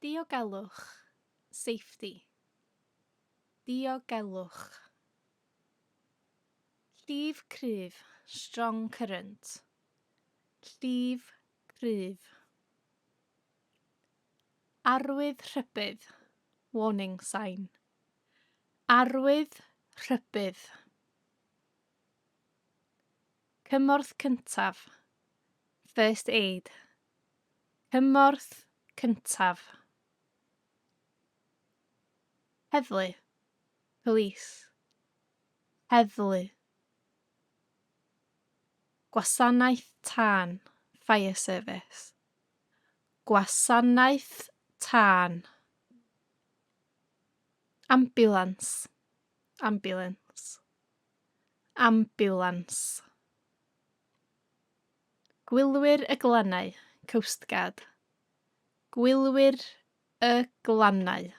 Diogelwch, safety. Diogelwch. Llif cryf, strong current. Llif cryf. Arwydd rhybudd, warning sign. Arwydd rhybudd. Cymorth cyntaf, first aid. Cymorth cyntaf. Heddlu, police. Heddlu. Gwasanaeth tân, fire service. Gwasanaeth tân. Ambiwlans, ambulance. Ambiwlans. Gwylwyr y glannau, coastguard. Gwylwyr y glannau.